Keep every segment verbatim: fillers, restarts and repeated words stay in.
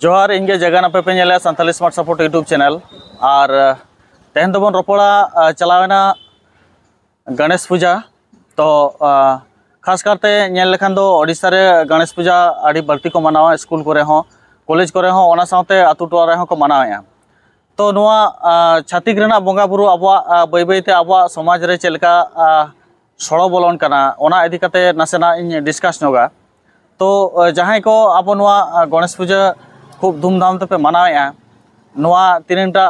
ᱡᱚᱦᱟᱨ, ᱤᱧ ᱜᱮ ᱡᱟᱜᱟᱱ, ᱟᱯᱮ ᱯᱮ ᱧᱮᱞᱮᱫᱼᱟ Santali Smart Support YouTube channel᱾ ᱟᱨ ᱛᱮᱦᱮᱧ ᱫᱚᱵᱚᱱ ᱨᱚᱯᱚᱲᱟ ᱪᱟᱞᱟᱣᱮᱱᱟ ᱜᱚᱱᱮᱥ ᱯᱩᱡᱟ᱾ ᱛᱚ ᱠᱷᱟᱥ ᱠᱟᱨᱛᱮ ᱧᱮᱞ ᱞᱮᱠᱷᱟᱱ ᱫᱚ ᱳᱰᱤᱥᱟ ᱨᱮ ᱜᱚᱱᱮᱥ ᱯᱩᱡᱟ ᱟᱹᱰᱤ ᱵᱟᱹᱲᱛᱤ ᱠᱚ ᱢᱟᱱᱟᱣᱟ, ᱥᱠᱩᱞ ᱠᱚᱨᱮ ᱦᱚᱸ, ᱠᱚᱞᱮᱡᱽ ᱠᱚᱨᱮ ᱦᱚᱸ, ᱚᱱᱟ ᱥᱟᱶᱛᱮ ᱟᱹᱛᱩ ᱴᱚᱞᱟ ᱨᱮᱦᱚᱸ ᱠᱚ ᱢᱟᱱᱟᱣᱮᱫᱼᱟ᱾ ᱛᱚ ᱱᱚᱣᱟ ᱪᱷᱟᱹᱛᱤᱠ ᱨᱮᱱᱟᱜ ᱵᱚᱸᱜᱟ ᱵᱩᱨᱩ ᱟᱵᱚᱣᱟᱜ ᱵᱟᱹᱭ ᱵᱟᱹᱭᱛᱮ ᱟᱵᱚᱣᱟᱜ ᱥᱚᱢᱟᱡᱽ ᱨᱮ ᱪᱮᱫ ᱞᱮᱠᱟ ᱥᱚᱲᱚ ᱵᱚᱞᱚᱱ ᱠᱟᱱᱟ, ᱚᱱᱟ ᱤᱫᱤ ᱠᱟᱛᱮ ᱱᱟᱥᱮᱱᱟᱜ ᱤᱧ ᱰᱤᱥᱠᱟᱥ ᱧᱚᱜᱟ᱾ ᱛᱚ ᱡᱟᱦᱟᱸᱭ ᱠᱚ ᱟᱵᱚ ᱱᱚᱣᱟ ᱜᱚᱱᱮᱥ ᱯᱩᱡᱟᱹ ᱠᱷᱩᱵ ᱫᱷᱩᱢᱫᱷᱟᱢ ᱛᱮᱯᱮ ᱢᱟᱱᱟᱣᱮᱫᱼᱟ, ᱱᱚᱣᱟ ᱛᱤᱱᱟᱹᱜᱴᱟ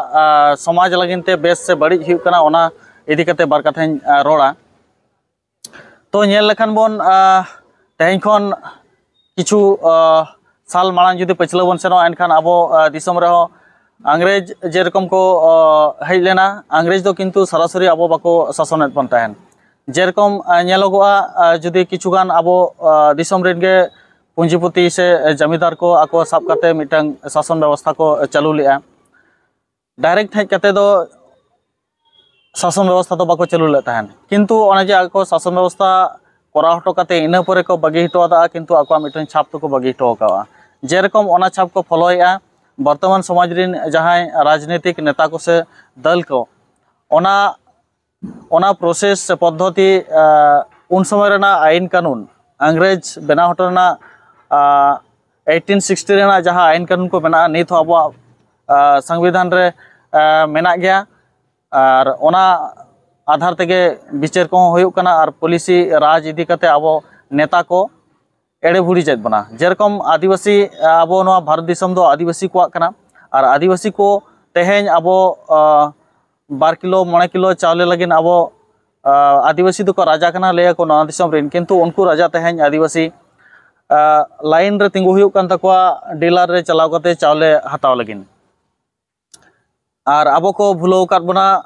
ᱥᱚᱢᱟᱡᱽ ᱞᱟᱹᱜᱤᱫ ᱛᱮ ᱵᱮᱥ ᱥᱮ ᱵᱟᱹᱲᱤᱡ ᱦᱩᱭᱩᱜ ᱠᱟᱱᱟ, ᱚᱱᱟ ᱤᱫᱤ ᱠᱟᱛᱮ ᱵᱟᱨ ᱠᱟᱛᱷᱟᱧ ᱨᱚᱲᱟ᱾ ᱛᱚ ᱧᱮᱞ ᱞᱮᱠᱷᱟᱱ ᱵᱚᱱ ᱛᱮᱦᱮᱧ ᱠᱷᱚᱱ ᱠᱤᱪᱷᱩ ᱥᱟᱞ ᱢᱟᱲᱟᱝ ᱡᱩᱫᱤ ᱯᱟᱹᱪᱷᱞᱟᱹ ᱵᱚᱱ ᱥᱮᱱᱚᱜᱼᱟ, ᱮᱱᱠᱷᱟᱱ ᱟᱵᱚ ᱫᱤᱥᱚᱢ ᱨᱮᱦᱚᱸ ᱤᱝᱨᱮᱡᱽ ᱡᱮᱨᱚᱠᱚᱢ ᱠᱚ ᱦᱮᱡ ᱞᱮᱱᱟ, ᱤᱝᱨᱮᱡᱽ ᱫᱚ ᱠᱤᱱᱛᱩ ᱥᱚᱨᱟᱥᱚᱨᱤ ᱟᱵᱚ ᱵᱟᱠᱚ ᱥᱟᱥᱚᱱᱮᱫ ᱵᱚᱱ ᱛᱟᱦᱮᱸᱱ᱾ ᱡᱮᱨᱚᱠᱚᱢ ᱧᱮᱞᱚᱜᱚᱜᱼᱟ, ᱡᱩᱫᱤ ᱠᱤᱪᱷᱩᱜᱟᱱ ᱟᱵᱚ ᱫᱤᱥᱚᱢ ᱨᱮᱱ ᱜᱮ ᱯᱩᱸᱡᱤᱯᱩᱛᱤ ᱥᱮ ᱡᱟᱢᱤᱫᱟᱨ ᱠᱚ ᱟᱠᱚ ᱥᱟᱵ ᱠᱟᱛᱮ ᱢᱤᱫᱴᱟᱝ ᱥᱟᱥᱚᱱ ᱵᱮᱵᱚᱥᱛᱷᱟ ᱠᱚ ᱪᱟᱹᱞᱩ ᱞᱮᱫᱼᱟ, ᱰᱟᱭᱨᱮᱠᱴ ᱦᱮᱡ ᱠᱟᱛᱮ ᱫᱚ ᱥᱟᱥᱚᱱ ᱵᱮᱵᱚᱥᱛᱷᱟ ᱫᱚ ᱵᱟᱠᱚ ᱪᱟᱹᱞᱩ ᱞᱮᱫ ᱛᱟᱦᱮᱸᱱ, ᱠᱤᱱᱛᱩ ᱚᱱᱮ ᱡᱮ ᱟᱠᱚ ᱥᱟᱥᱚᱱ ᱵᱮᱵᱚᱥᱛᱷᱟ ᱠᱚᱨᱟᱣ ᱦᱚᱴᱚ ᱠᱟᱛᱮ ᱤᱱᱟᱹ ᱯᱚᱨᱮ ᱠᱚ ᱵᱟᱹᱜᱤ ᱦᱚᱴᱚ ᱟᱫᱟ, ᱠᱤᱱᱛᱩ ᱟᱠᱚᱣᱟᱜ ᱢᱤᱫᱴᱮᱱ ᱪᱷᱟᱯ ᱫᱚᱠᱚ ᱵᱟᱹᱜᱤ ᱦᱚᱴᱚ ᱟᱠᱟᱫᱼᱟ᱾ ᱡᱮᱨᱚᱠᱚᱢ ᱚᱱᱟ ᱪᱷᱟᱯ ᱠᱚ ᱯᱷᱚᱞᱳᱭᱮᱫᱼᱟ ᱵᱚᱨᱛᱚᱢᱟᱱ ᱥᱚᱢᱟᱡᱽ ᱨᱮᱱ ᱡᱟᱦᱟᱸᱭ ᱨᱟᱡᱽᱱᱤᱛᱤᱠ ᱱᱮᱛᱟ ᱠᱚ ᱥᱮ ᱫᱟᱹᱞ ᱠᱚ, ᱚᱱᱟ ᱚᱱᱟ ᱯᱨᱚᱥᱮᱥ ᱥᱮ ᱯᱚᱫᱽᱫᱷᱚᱛᱤ ᱩᱱ ᱥᱚᱢᱚᱭ ᱨᱮᱱᱟᱜ ᱟᱹᱭᱤᱱ ᱠᱟᱹᱱᱩᱱ, ᱤᱝᱨᱮᱡᱽ ᱵᱮᱱᱟᱣ ᱦᱚᱴᱚ ᱨᱮᱱᱟᱜ ᱮᱭᱤᱴᱤᱱ ᱥᱤᱠᱥᱴᱤ ᱨᱮᱱᱟᱜ ᱡᱟᱦᱟᱸ ᱟᱹᱭᱤᱱ ᱠᱟᱹᱱᱩᱱ ᱠᱚ ᱢᱮᱱᱟᱜᱼᱟ, ᱱᱤᱛ ᱦᱚᱸ ᱟᱵᱚᱣᱟᱜ ᱥᱚᱝᱵᱤᱫᱷᱟᱱ ᱨᱮ ᱢᱮᱱᱟᱜ ᱜᱮᱭᱟ᱾ ᱟᱨ ᱚᱱᱟ ᱟᱫᱷᱟᱨ ᱛᱮᱜᱮ ᱵᱤᱪᱟᱹᱨ ᱠᱚᱦᱚᱸ ᱦᱩᱭᱩᱜ ᱠᱟᱱᱟ ᱟᱨ ᱯᱚᱞᱤᱥᱤ ᱨᱟᱡᱽ ᱤᱫᱤ ᱠᱟᱛᱮ ᱟᱵᱚ ᱱᱮᱛᱟ ᱠᱚ ᱮᱲᱮ ᱵᱷᱩᱲᱤ ᱪᱮᱫ ᱵᱚᱱᱟ᱾ ᱡᱮᱨᱚᱠᱚᱢ ᱟᱹᱫᱤᱵᱟᱹᱥᱤ, ᱟᱵᱚ ᱱᱚᱣᱟ ᱵᱷᱟᱨᱚᱛ ᱫᱤᱥᱚᱢ ᱫᱚ ᱟᱹᱫᱤᱵᱟᱹᱥᱤ ᱠᱚᱣᱟᱜ ᱠᱟᱱᱟ, ᱟᱨ ᱟᱹᱫᱤᱵᱟᱹᱥᱤ ᱠᱚ ᱛᱮᱦᱮᱧ ᱟᱵᱚ ᱵᱟᱨ ᱠᱤᱞᱳ ᱢᱚᱬᱮ ᱠᱤᱞᱳ ᱪᱟᱣᱞᱮ ᱞᱟᱹᱜᱤᱫ ᱟᱵᱚ ᱟᱹᱫᱤᱵᱟᱹᱥᱤ ᱫᱚᱠᱚ ᱨᱟᱡᱟ ᱠᱟᱱᱟ ᱞᱟᱹᱭᱟᱠᱚ ᱱᱚᱣᱟ ᱫᱤᱥᱚᱢ ᱨᱮᱱ, ᱠᱤᱱᱛᱩ ᱩᱱᱠᱩ ᱨᱟᱡᱟ ᱛᱮᱦᱮᱧ ᱟᱹᱫᱤᱵᱟᱹᱥᱤ ᱞᱟᱭᱤᱱ ᱨᱮ ᱛᱤᱸᱜᱩ ᱦᱩᱭᱩᱜ ᱠᱟᱱ ᱛᱟᱠᱚᱣᱟ ᱰᱤᱞᱟᱨ ᱨᱮ ᱪᱟᱞᱟᱣ ᱠᱟᱛᱮ ᱪᱟᱣᱞᱮ ᱦᱟᱛᱟᱣ ᱞᱟᱹᱜᱤᱫ᱾ ᱟᱨ ᱟᱵᱚ ᱠᱚ ᱵᱷᱩᱞᱟᱹᱣ ᱟᱠᱟᱫ ᱵᱚᱱᱟ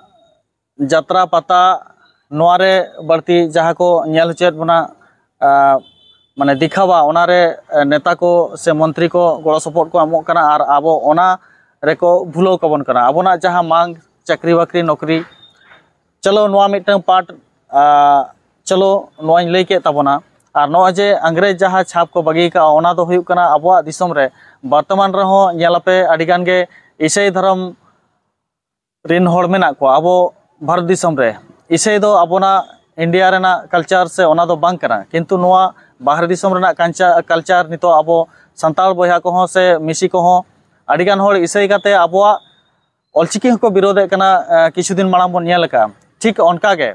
ᱡᱟᱛᱨᱟ ᱯᱟᱛᱟ, ᱱᱚᱣᱟ ᱨᱮ ᱵᱟᱹᱲᱛᱤ ᱡᱟᱦᱟᱸ ᱠᱚ ᱧᱮᱞ ᱦᱚᱪᱚᱭᱮᱫ ᱵᱚᱱᱟ, ᱢᱟᱱᱮ ᱫᱤᱠᱷᱟᱣᱟ, ᱚᱱᱟᱨᱮ ᱱᱮᱛᱟ ᱠᱚ ᱥᱮ ᱢᱚᱱᱛᱨᱤ ᱠᱚ ᱜᱚᱲᱚ ᱥᱚᱯᱚᱦᱚᱫ ᱠᱚ ᱮᱢᱚᱜ ᱠᱟᱱᱟ ᱟᱨ ᱟᱵᱚ ᱚᱱᱟ ᱨᱮᱠᱚ ᱵᱷᱩᱞᱟᱹᱣ ᱠᱟᱵᱚᱱ ᱠᱟᱱᱟ᱾ ᱟᱵᱚᱱᱟᱜ ᱡᱟᱦᱟᱸ ᱢᱟᱜᱽ ᱪᱟᱹᱠᱨᱤ ᱵᱟᱹᱠᱨᱤ ᱱᱚᱠᱨᱤ, ᱪᱚᱞᱚ ᱱᱚᱣᱟ ᱢᱤᱫᱴᱟᱝ ᱯᱟᱨᱴ, ᱪᱚᱞᱚ ᱱᱚᱣᱟᱧ ᱞᱟᱹᱭ ᱠᱮᱫ ᱛᱟᱵᱚᱱᱟ, ᱟᱨ ᱱᱚᱜᱼᱚᱭ ᱡᱮ ᱤᱝᱨᱮᱡᱽ ᱡᱟᱦᱟᱸ ᱪᱷᱟᱯ ᱠᱚ ᱵᱟᱹᱜᱤ ᱠᱟᱜᱼᱟ, ᱚᱱᱟ ᱫᱚ ᱦᱩᱭᱩᱜ ᱠᱟᱱᱟ ᱟᱵᱚᱣᱟᱜ ᱫᱤᱥᱚᱢ ᱨᱮ ᱵᱚᱨᱛᱚᱢᱟᱱ ᱨᱮᱦᱚᱸ ᱧᱮᱞ ᱟᱯᱮ ᱟᱹᱰᱤ ᱜᱟᱱ ᱜᱮ ᱤᱥᱟᱹᱭ ᱫᱷᱚᱨᱚᱢ ᱨᱤᱱ ᱦᱚᱲ ᱢᱮᱱᱟᱜ ᱠᱚᱣᱟ ᱟᱵᱚ ᱵᱷᱟᱨᱚᱛ ᱫᱤᱥᱚᱢ ᱨᱮ᱾ ᱤᱥᱟᱹᱭ ᱫᱚ ᱟᱵᱚᱱᱟᱜ ᱤᱱᱰᱤᱭᱟ ᱨᱮᱱᱟᱜ ᱠᱟᱞᱪᱟᱨ ᱥᱮ ᱚᱱᱟ ᱫᱚ ᱵᱟᱝ ᱠᱟᱱᱟ, ᱠᱤᱱᱛᱩ ᱱᱚᱣᱟ ᱵᱟᱦᱨᱮ ᱫᱤᱥᱚᱢ ᱨᱮᱱᱟᱜ ᱠᱟᱞᱪᱟᱨ ᱱᱤᱛᱚᱜ ᱟᱵᱚ ᱥᱟᱱᱛᱟᱲ ᱵᱚᱭᱦᱟ ᱠᱚᱦᱚᱸ ᱥᱮ ᱢᱤᱥᱤ ᱠᱚᱦᱚᱸ ᱟᱹᱰᱤ ᱜᱟᱱ ᱦᱚᱲ ᱤᱥᱟᱹᱭ ᱠᱟᱛᱮ ᱟᱵᱚᱣᱟᱜ ᱚᱞᱪᱤᱠᱤ ᱦᱚᱸᱠᱚ ᱵᱤᱨᱳᱫᱮᱫ ᱠᱟᱱᱟ᱾ ᱠᱤᱪᱷᱩ ᱫᱤᱱ ᱢᱟᱲᱟᱝ ᱵᱚᱱ ᱧᱮᱞ ᱟᱠᱟᱫᱼᱟ᱾ ᱴᱷᱤᱠ ᱚᱱᱠᱟ ᱜᱮ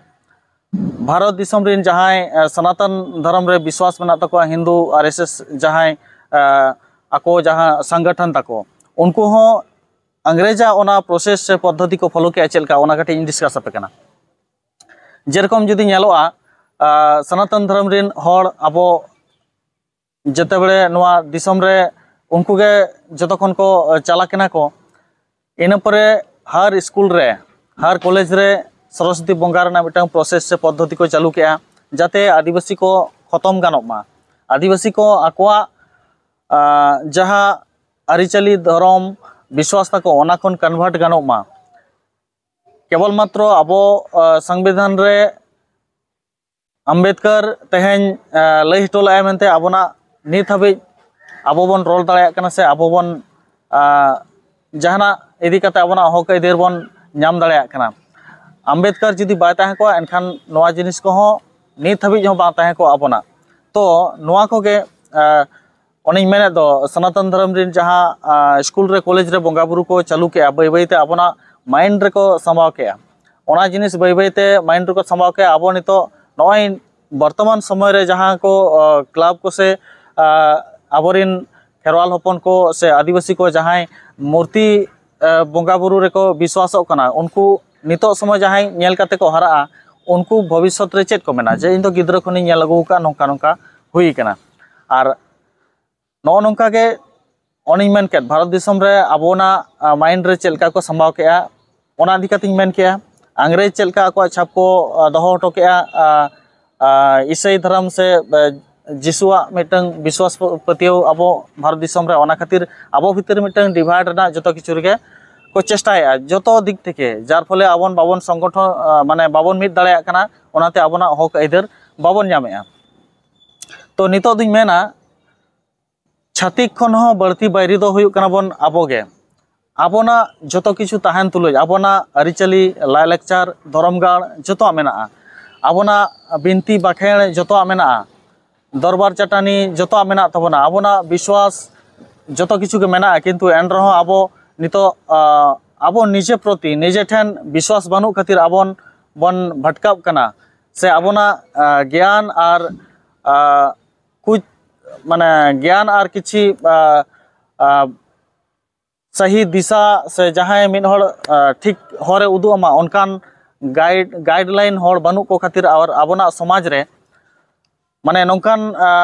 ᱵᱷᱟᱨᱚᱛ ᱫᱤᱥᱚᱢ ᱨᱤᱱ ᱡᱟᱦᱟᱸᱭ ᱥᱟᱱᱟᱛᱚᱱ ᱫᱷᱚᱨᱚᱢ ᱨᱮ ᱵᱤᱥᱣᱟᱥ ᱢᱮᱱᱟᱜ ᱛᱟᱠᱚᱣᱟ, ᱦᱤᱱᱫᱩ ᱟᱨ ᱮᱥ ᱮᱥ ᱡᱟᱦᱟᱸᱭ ᱟᱠᱚ ᱡᱟᱦᱟᱸ ᱥᱚᱝᱜᱚᱴᱷᱚᱱ ᱛᱟᱠᱚ, ᱩᱱᱠᱩ ᱦᱚᱸ ᱤᱝᱨᱮᱡᱟᱜ ᱚᱱᱟ ᱯᱨᱚᱥᱮᱥ ᱥᱮ ᱯᱚᱫᱽᱫᱷᱚᱛᱤ ᱠᱚ ᱯᱷᱚᱞᱳ ᱠᱮᱜᱼᱟ ᱪᱮᱫ ᱞᱮᱠᱟ, ᱚᱱᱟ ᱠᱟᱹᱴᱤᱡ ᱤᱧ ᱰᱤᱥᱠᱟᱥ ᱟᱯᱮ ᱠᱟᱱᱟ᱾ ᱡᱮᱨᱚᱠᱚᱢ ᱡᱩᱫᱤ ᱧᱮᱞᱚᱜᱼᱟ, ᱥᱟᱱᱟᱛᱚᱱ ᱫᱷᱚᱨᱚᱢ ᱨᱤᱱ ᱦᱚᱲ ᱟᱵᱚ ᱡᱮᱛᱮᱵᱮᱲᱮ ᱱᱚᱣᱟ ᱫᱤᱥᱚᱢ ᱨᱮ ᱩᱱᱠᱩ ᱜᱮ ᱡᱚᱛᱚ ᱠᱷᱚᱱ ᱠᱚ ᱪᱟᱞᱟᱠ ᱮᱱᱟ ᱠᱚ᱾ ᱤᱱᱟᱹ ᱯᱚᱨᱮ ᱦᱟᱨ ᱥᱠᱩᱞ ᱨᱮ, ᱦᱟᱨ ᱠᱚᱞᱮᱡᱽ ᱨᱮ ᱥᱚᱨᱚᱥᱚᱛᱤ ᱵᱚᱸᱜᱟ ᱨᱮᱱᱟᱜ ᱢᱤᱫᱴᱟᱝ ᱯᱨᱚᱥᱮᱥ ᱥᱮ ᱯᱚᱫᱽᱫᱷᱚᱛᱤ ᱠᱚ ᱪᱟᱹᱞᱩ ᱠᱮᱜᱼᱟ, ᱡᱟᱛᱮ ᱟᱹᱫᱤᱵᱟᱹᱥᱤ ᱠᱚ ᱠᱷᱚᱛᱚᱢ ᱜᱟᱱᱚᱜ ᱢᱟ, ᱟᱹᱫᱤᱵᱟᱹᱥᱤ ᱠᱚ ᱟᱠᱚᱣᱟᱜ ᱡᱟᱦᱟᱸ ᱟᱹᱨᱤᱪᱟᱹᱞᱤ, ᱫᱷᱚᱨᱚᱢ, ᱵᱤᱥᱣᱟᱥ ᱛᱟᱠᱚ, ᱚᱱᱟ ᱠᱷᱚᱱ ᱠᱚᱱᱵᱷᱟᱨᱴ ᱜᱟᱱᱚᱜ ᱢᱟ᱾ ᱠᱮᱵᱚᱞ ᱢᱟᱛᱨᱚ ᱟᱵᱚ ᱥᱚᱝᱵᱤᱫᱷᱟᱱ ᱨᱮ ᱟᱢᱵᱮᱫᱠᱟᱨ ᱛᱮᱦᱮᱧ ᱞᱟᱹᱭ ᱦᱚᱴᱚ ᱞᱮᱫᱼᱟᱭ ᱢᱮᱱᱛᱮ ᱟᱵᱚᱱᱟᱜ ᱱᱤᱛ ᱦᱟᱹᱵᱤᱡ ᱟᱵᱚ ᱵᱚᱱ ᱨᱚᱲ ᱫᱟᱲᱮᱭᱟᱜ ᱠᱟᱱᱟ ᱥᱮ ᱟᱵᱚ ᱵᱚᱱ ᱡᱟᱦᱟᱱᱟᱜ ᱤᱫᱤ ᱠᱟᱛᱮ ᱟᱵᱚᱱᱟᱜ ᱦᱚᱠ ᱟᱹᱭᱫᱟᱹᱨ ᱵᱚᱱ ᱧᱟᱢ ᱫᱟᱲᱮᱭᱟᱜ ᱠᱟᱱᱟ᱾ ᱟᱢᱵᱮᱫᱠᱟᱨ ᱡᱩᱫᱤ ᱵᱟᱭ ᱛᱟᱦᱮᱸ ᱠᱚᱜᱼᱟ, ᱮᱱᱠᱷᱟᱱ ᱱᱚᱣᱟ ᱡᱤᱱᱤᱥ ᱠᱚᱦᱚᱸ ᱱᱤᱛ ᱦᱟᱹᱵᱤᱡ ᱦᱚᱸ ᱵᱟᱝ ᱛᱟᱦᱮᱸ ᱠᱚᱜᱼᱟ ᱟᱵᱚᱱᱟᱜ᱾ ᱛᱚ ᱱᱚᱣᱟ ᱠᱚᱜᱮ ᱚᱱᱮᱧ ᱢᱮᱱᱮᱫ ᱫᱚ, ᱥᱚᱱᱟᱛᱚᱱ ᱫᱷᱚᱨᱚᱢ ᱨᱮᱱ ᱡᱟᱦᱟᱸ ᱥᱠᱩᱞ ᱨᱮ, ᱠᱚᱞᱮᱡᱽ ᱨᱮ ᱵᱚᱸᱜᱟ ᱵᱩᱨᱩ ᱠᱚ ᱪᱟᱹᱞᱩ ᱠᱮᱜᱼᱟ, ᱵᱟᱹᱭ ᱵᱟᱹᱭᱛᱮ ᱟᱵᱚᱱᱟᱜ ᱢᱟᱭᱤᱱᱰ ᱨᱮᱠᱚ ᱥᱟᱢᱵᱟᱣ ᱠᱮᱜᱼᱟ᱾ ᱚᱱᱟ ᱡᱤᱱᱤᱥ ᱵᱟᱹᱭ ᱵᱟᱹᱭᱛᱮ ᱢᱟᱭᱤᱱᱰ ᱨᱮᱠᱚ ᱥᱟᱢᱵᱟᱣ ᱠᱮᱜᱼᱟ᱾ ᱟᱵᱚ ᱱᱤᱛᱚᱜ ᱱᱚᱜᱼᱚᱭ ᱵᱚᱨᱛᱚᱢᱟᱱ ᱥᱚᱢᱚᱭ ᱨᱮ ᱡᱟᱦᱟᱸ ᱠᱚ ᱠᱞᱟᱵᱽ ᱠᱚ ᱥᱮ ᱟᱵᱚᱨᱮᱱ ᱠᱷᱮᱨᱣᱟᱞ ᱦᱚᱯᱚᱱ ᱠᱚ ᱥᱮ ᱟᱹᱫᱤᱵᱟᱹᱥᱤ ᱠᱚ ᱡᱟᱦᱟᱸᱭ ᱢᱩᱨᱛᱤ ᱵᱚᱸᱜᱟ ᱵᱩᱨᱩ ᱨᱮᱠᱚ ᱵᱤᱥᱣᱟᱥᱚᱜ ᱠᱟᱱᱟ, ᱩᱱᱠᱩ ᱱᱤᱛᱚᱜ ᱥᱚᱢᱚᱭ ᱡᱟᱦᱟᱸᱭ ᱧᱮᱞ ᱠᱟᱛᱮ ᱠᱚ ᱦᱟᱨᱟᱜᱼᱟ, ᱩᱱᱠᱩ ᱵᱷᱚᱵᱤᱥᱥᱚᱛ ᱨᱮ ᱪᱮᱫ ᱠᱚ ᱢᱮᱱᱟ ᱡᱮ ᱤᱧ ᱫᱚ ᱜᱤᱫᱽᱨᱟᱹ ᱠᱷᱚᱱᱤᱧ ᱧᱮᱞ ᱟᱹᱜᱩ ᱟᱠᱟᱫᱼᱟ, ᱱᱚᱝᱠᱟ ᱱᱚᱝᱠᱟ ᱦᱩᱭ ᱟᱠᱟᱱᱟ᱾ ᱟᱨ ᱱᱚᱜᱼᱚ ᱱᱚᱝᱠᱟ ᱜᱮ ᱚᱱᱮᱧ ᱢᱮᱱ ᱠᱮᱫ, ᱵᱷᱟᱨᱚᱛ ᱫᱤᱥᱚᱢ ᱨᱮ ᱟᱵᱚᱱᱟᱜ ᱢᱟᱭᱤᱱᱰ ᱨᱮ ᱪᱮᱫ ᱞᱮᱠᱟ ᱠᱚ ᱥᱟᱢᱵᱟᱣ ᱠᱮᱜᱼᱟ, ᱚᱱᱟ ᱤᱫᱤ ᱠᱟᱛᱮᱧ ᱢᱮᱱ ᱠᱮᱜᱼᱟ᱾ ᱤᱝᱨᱮᱡᱽ ᱪᱮᱫ ᱞᱮᱠᱟ ᱟᱠᱚᱣᱟᱜ ᱪᱷᱟᱯ ᱠᱚ ᱫᱚᱦᱚ ᱦᱚᱴᱚ ᱠᱮᱜᱼᱟ ᱤᱥᱟᱹᱭ ᱫᱷᱚᱨᱚᱢ ᱥᱮ ᱡᱤᱥᱩᱣᱟᱜ ᱢᱤᱫᱴᱟᱝ ᱵᱤᱥᱣᱟᱥ ᱯᱟᱹᱛᱭᱟᱹᱣ ᱟᱵᱚ ᱵᱷᱟᱨᱚᱛ ᱫᱤᱥᱚᱢ ᱨᱮ, ᱚᱱᱟ ᱠᱷᱟᱹᱛᱤᱨ ᱟᱵᱚ ᱵᱷᱤᱛᱤᱨ ᱨᱮ ᱢᱤᱫᱴᱟᱝ ᱰᱤᱵᱷᱟᱭᱤᱰ ᱨᱮᱱᱟᱜ ᱡᱚᱛᱚ ᱠᱤᱪᱷᱩ ᱨᱮᱜᱮ ᱠᱚ ᱪᱮᱥᱴᱟᱭᱮᱫᱼᱟ, ᱡᱚᱛᱚ ᱫᱤᱠ ᱛᱷᱮᱠᱮ, ᱡᱟᱨ ᱯᱷᱚᱞᱮ ᱟᱵᱚᱱ ᱵᱟᱵᱚᱱ ᱥᱚᱝᱜᱚᱴᱷᱚᱱ, ᱢᱟᱱᱮ ᱵᱟᱵᱚᱱ ᱢᱤᱫ ᱫᱟᱲᱮᱭᱟᱜ ᱠᱟᱱᱟ, ᱚᱱᱟᱛᱮ ᱟᱵᱚᱱᱟᱜ ᱦᱚᱠ ᱟᱹᱭᱫᱟᱹᱨ ᱵᱟᱵᱚᱱ ᱧᱟᱢᱮᱫᱼᱟ᱾ ᱛᱚ ᱱᱤᱛᱚᱜ ᱫᱚᱧ ᱢᱮᱱᱟ, ᱪᱷᱟᱹᱛᱤᱠ ᱠᱷᱚᱱ ᱦᱚᱸ ᱵᱟᱹᱲᱛᱤ ᱵᱟᱹᱭᱨᱤ ᱫᱚ ᱦᱩᱭᱩᱜ ᱠᱟᱱᱟ ᱵᱚᱱ ᱟᱵᱚ ᱜᱮ᱾ ᱟᱵᱚᱱᱟᱜ ᱡᱚᱛᱚ ᱠᱤᱪᱷᱩ ᱛᱟᱦᱮᱱ ᱛᱩᱞᱩᱡ, ᱟᱵᱚᱱᱟᱜ ᱟᱹᱨᱤᱪᱟᱹᱞᱤ, ᱞᱟᱭᱼᱞᱟᱠᱪᱟᱨ, ᱫᱷᱚᱨᱚᱢ ᱜᱟᱲ ᱡᱚᱛᱚᱣᱟᱜ ᱢᱮᱱᱟᱜᱼᱟ᱾ ᱟᱵᱚᱱᱟᱜ ᱵᱤᱱᱛᱤ ᱵᱟᱠᱷᱮᱬ ᱡᱚᱛᱚᱣᱟᱜ ᱢᱮᱱᱟᱜᱼᱟ᱾ ᱫᱚᱨᱵᱟᱨ ᱪᱟᱹᱴᱟᱹᱱᱤ ᱡᱚᱛᱚᱣᱟᱜ ᱢᱮᱱᱟᱜ ᱛᱟᱵᱚᱱᱟ᱾ ᱟᱵᱚᱱᱟᱜ ᱵᱤᱥᱣᱟᱥ ᱡᱚᱛᱚ ᱠᱤᱪᱷᱩ ᱜᱮ ᱢᱮᱱᱟᱜᱼᱟ, ᱠᱤᱱᱛᱩ ᱮᱱ ᱨᱮᱦᱚᱸ ᱟᱵᱚ ᱱᱤᱛᱚᱜ, ᱟᱵᱚ ᱱᱤᱡᱮ ᱯᱨᱚᱛᱤ, ᱱᱤᱡᱮ ᱴᱷᱮᱱ ᱵᱤᱥᱣᱟᱥ ᱵᱟᱹᱱᱩᱜ ᱠᱷᱟᱹᱛᱤᱨ ᱟᱵᱚᱱ ᱵᱚᱱ ᱵᱷᱟᱴᱠᱟᱜ ᱠᱟᱱᱟ᱾ ᱥᱮ ᱟᱵᱚᱱᱟᱜ ᱜᱮᱭᱟᱱ ᱟᱨ ᱠᱩᱪ ᱢᱟᱱᱮ ᱜᱮᱭᱟᱱ ᱟᱨ ᱠᱤᱪᱷᱤ ᱥᱟᱹᱦᱤ ᱫᱤᱥᱟ ᱥᱮ ᱡᱟᱦᱟᱸᱭ ᱢᱤᱫ ᱦᱚᱲ ᱴᱷᱤᱠ ᱦᱚᱨᱮ ᱩᱫᱩᱜ ᱟᱢᱟ, ᱚᱱᱠᱟᱱ ᱜᱟᱭᱤᱰ ᱜᱟᱭᱤᱰᱞᱟᱭᱤᱱ ᱦᱚᱲ ᱵᱟᱹᱱᱩᱜ ᱠᱚ ᱠᱷᱟᱹᱛᱤᱨ ᱟᱨ ᱟᱵᱚᱱᱟᱜ ᱥᱚᱢᱟᱡᱽ ᱨᱮ ᱢᱟᱱᱮ ᱱᱚᱝᱠᱟᱱ